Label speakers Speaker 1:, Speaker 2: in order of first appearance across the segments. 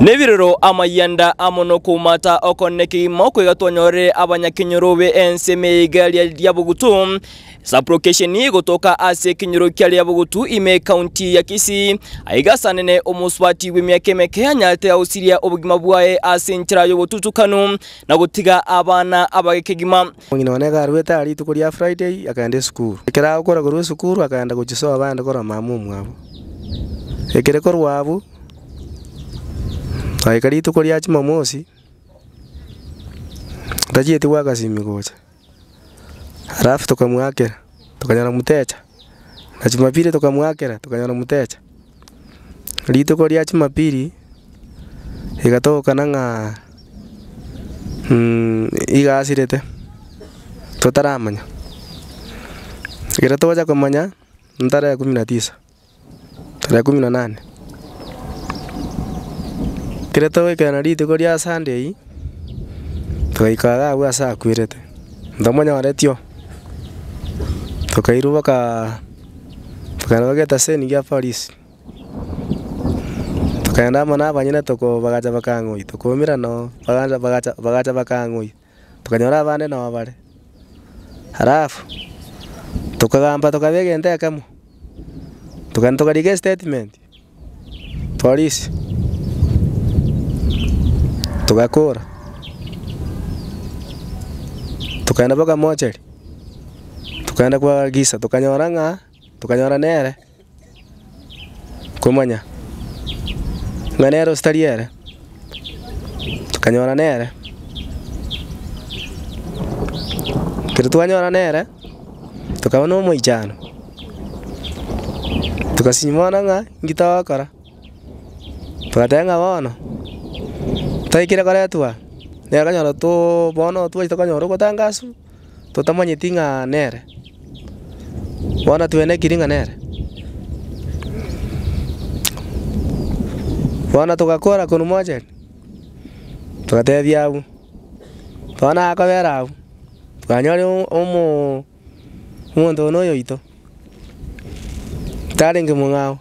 Speaker 1: Nebirero amayianda amo nokoumata okonene kegima okoiga twanyorire abanyakenyoro be ensemo eye ria Riabogutu Sub-location gotoka ase ekenyoro kia Riabogutu ime ekaunti ya Kisii. Aiga asanene omosubati bw'emiaka emeke anyarete gosiria obogima bwaye ase enchera y'obotutukanu na gotiga abana abage kegima.
Speaker 2: Omong'ina one iga arwete aa rituko ria Friday akagenda esukuru. Ekero agokora korwa esukuru akagenda gochia sobo aende korora mama omwabo. Ekere korwa abwo, agaika rituko ria Jumamosi, tachieti goaka simi gocha, alafu tokamwakera, tokanyora mteja, na Jumapili tokamwakera, tokanyora mteja. Rituko ria Jumapili, egatokana ng'a iga asirete, totaramanya. Ekero togocha komanya, ntarehe kumi na tisa, tarehe kumi na nane. Ekero togoikerana rituko ria Sunday, togaika iga abwo ase akwerete, ntomonyoreti oo, tokairwa mpaka tokagenda mpaka etaseni gia polisi. Tokagenda amo na abanyene toko bagacha bakang'oyia, tokoumera noo, bagacha bagacha bagacha bakang'oyia, tokanyora abande noo bare. Alafu, tokagamba tokaba egento ekemo, tokagenda tokarika estatement, polisi, togakora, tokagenda mpaka mochari, tokagenda kwagisa tokanyora ng'a tokanyora nere. Komanya ng'a nere gose tari ere, tokanyora nere. Ekero twanyora nere, tokaba na omoichano, togasinywa bono ng'a inki togokora, togateba ng'a bono, toikire koretwa aa, nere okonyora too bono twachete konyora ogotangaswa. Totamanyeti ng'a nere. Bono twenekiri ng'a nere. Bono togakora korwa mocheri, togatebia abwo, bono akobera abwo, twanyora omo omonto one oyo oito, tarenge mong'ao.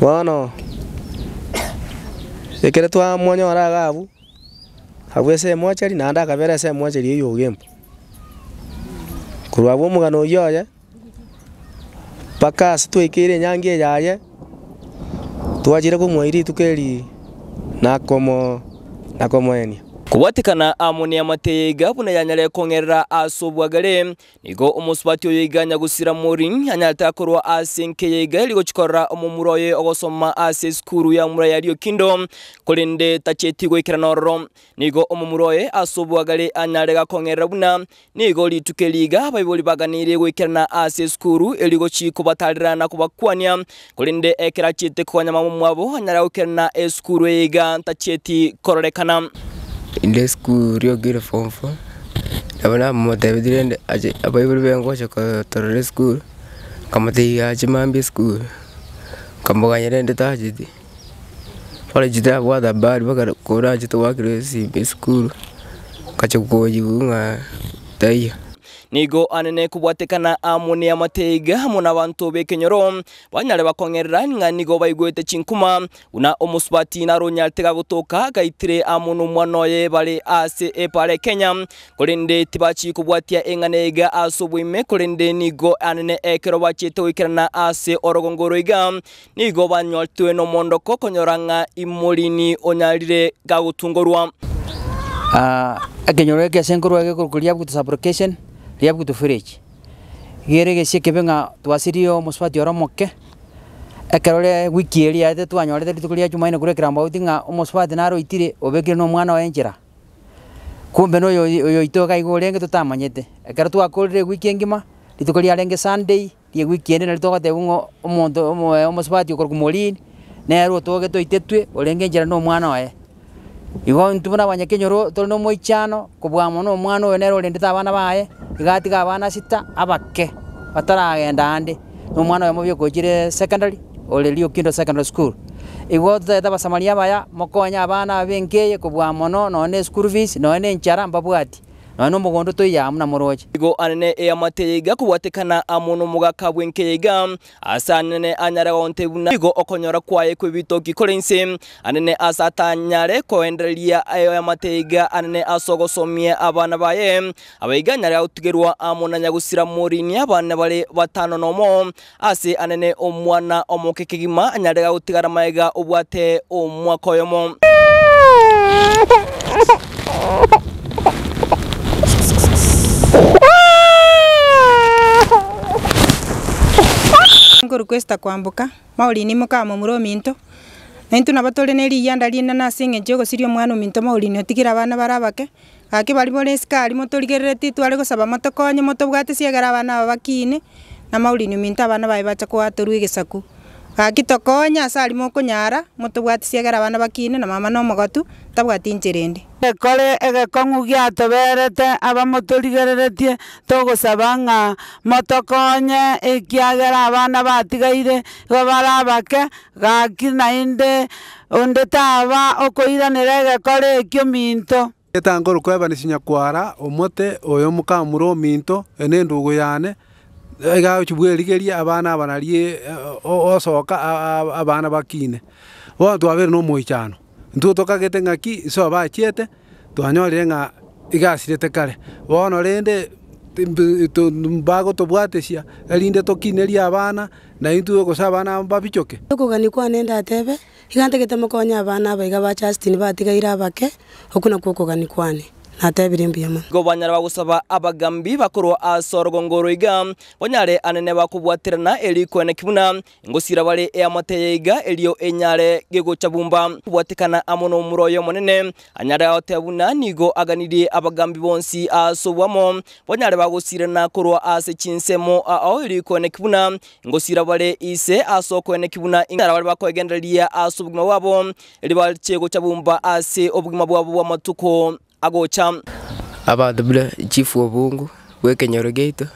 Speaker 2: Bono, ekero twamonyora iga abwo. Abwo ase emocheri, naende akabera ase emocheri eyio ogembo. Korwa abwo omogano oyio oye, mpaka ase twaikeire enyangi eye yaye, twachire komoa rituko eri nakomo nakomoenia.
Speaker 1: Kobwatekana amo neamate eye iga buna yanyare kong'erera ase obwagare, Nigo omosubati oyo iga nyagusira Maureen anyarete akorwa ase enka eye iga eri gochia korora omomura oye ogosoma ase esukuru ya mura ya Riokindo, korende tacheti goikerana ororo. Nigo omomura oye ase obwagare anyare gakong'erera buna nigo rituko eri iga abaibori baganeirie goikerana ase esukuru eri gochia kobatarera na kobakwania, korende ekero achiete koganya mama omwabo anyare goikerana esukuru eye iga tachieti kororekana.
Speaker 3: Inde esukuru Riokindo form four. Nabo namotebetie rende ache abaibori baye ngocha kotorora esukuru, nkamotebia ache mambia esukuru, nkamoganya rende tacheti, bono inche tabwate habari mpaka korachete goakerwa esimi esukuru, nkacha koyigwa ng'a taiyo.
Speaker 1: Nigo anene kobwatekana amo neamate iga amo nabanto b'ekenyoro, banyare bakong'erera ng'a nigo baigwete chinkuma, Buna omosubati naronyarete gagotoka gaitire amo nomwana oye bare ase epaara e Kenya, korende tibachi kobwatia eng'ana iga ase oboime, korende nigo anene ekero bachiete goikerana ase orogongo oro iga, nigo banyoretwe nomoondoko konyora ng'a imorini onyarire gagotungorwa.
Speaker 4: Ekenyoro eke ase nkorwa gekorokwa Riabuto sub-location, Riabuto village. Iga ere egesio ekebe ng'a twasirie omosubati ore omoke. Ekero ria ewiki eria yaetete twanyorete rituko ria jumaine korwa ekerambauti ng'a omosubati naro oitire obekire na omwana oye nchera, kumbe na oyo oyoito iga iga orenge totamanyete. Ekero twakorire ewiki engima, rituko riarenge sunday, ria ewiki ende nario togotebiwa ng'a omonto omo omosubati okorokwa Maureen, nere otogete oitetwe orenge nchera na omwana oye. Igo intwe buna abanyakenyoro tore na omoichano kobua mono omwana oyo nere orendete abana baye, iga atiga abana sita abake bataragenda ande, na omwana oyomo obi okochire secondary ore Riokindo secondary school. Igo totagete abasamaria abaya mokonye abana aba benka eye kobua mono nonye na eschool fees nonye na enchara mbabwati. Nonya na omogondo toiyo amo na moroche.
Speaker 1: Igo anene eamate eye iga kobwatekana amo nomogaka bw'enka eye iga, ase anene anyare gontebia buna igo okonyora kwaye kw'ebitoki kore inse, anene ase atanyare koendereria eamate eye iga anene ase ogosomia abana baye, Abaiga anyare gotigerwa amo na nyagusira morini abana bare batano nomo, ase anene omwana omoke kegima anyare gotigara magega obwate omwaka oyomo.
Speaker 5: Nkorokwa Esther Kwamboka, Maureen moka momura ominto, na intwe nabo tore ne riyianda rinene ase eng'encho ya ogosiria omwana ominto Maureen otigire abana bare abake. Gaki baria bore isiko aria motorigereretie tware gosaba motokonye motobwate ekero abana aba bakine, na Maureen ominto abana baye bacha koatorwa egesaku. Gaki tokonye ase aria mokonyara, motobwate ekero abana bakine na mama na omogotu, tabwati inchera ende.
Speaker 6: Ekore egekong'u giatoberete abamotorigereretie togosaba ng'a motokonye ekiagera abana batigaire igo bare abake gaki naende onde taba okoiranera egekore ekio minto.
Speaker 7: Etangoro kwebanisia nyakwara omote oyo mokamura ominto ene endugu yane iga bwerigeria abana aba naria osoka abana bakine. Bono twabeire na omoichano, intwe tokagete ng'aki iso bachiete, twanyorire ng'a iga asirete kare. Bono rende bagotobwatesia erinde tokinerie abana, na intwe gose abana babichoke.
Speaker 8: Okogania kwane ndatebe, iga ntagete mokonye abana aba iga ba Justin batigaire abake, okwo nakwo okogania kwane, natebire mbuya mono.
Speaker 1: Igo banyare bagosaba abagambi bakorwa ase orogongo oro iga, banyare anene bakobwaterana eri koeneki buna ngosira bare eamate eye iga erio enyare gegocha bumba. Kobwatekana amo nomura oye omonene, anyare goteba buna nigo aganirie abagambi bonsi ase obwamo, banyare bagosirana korwa ase chinsemo ao eri koeneki buna ngosira bare ise ase okoeneki buna ing'ara bare bakoegendereria ase obogima bwabo, eri bache gocha bumba ase obogima bwabo bw'amatuko agocha.
Speaker 3: Abanto buna chief Obungu bwa ekenyoro giaito,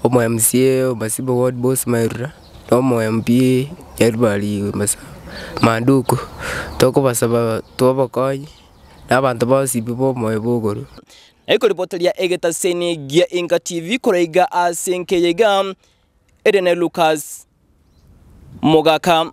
Speaker 3: omo MCA o Masibo ward boss Mairura, na omo MP Nyaribari Masa Manduku, tokobasaba twobokonyi, na abanto bonsi pi ba omoyo bwa igoro.
Speaker 1: Ekoripoteria egetaseni gia Inka TV korwa iga ase enka eye iga, ere ne Lucas Mogaka.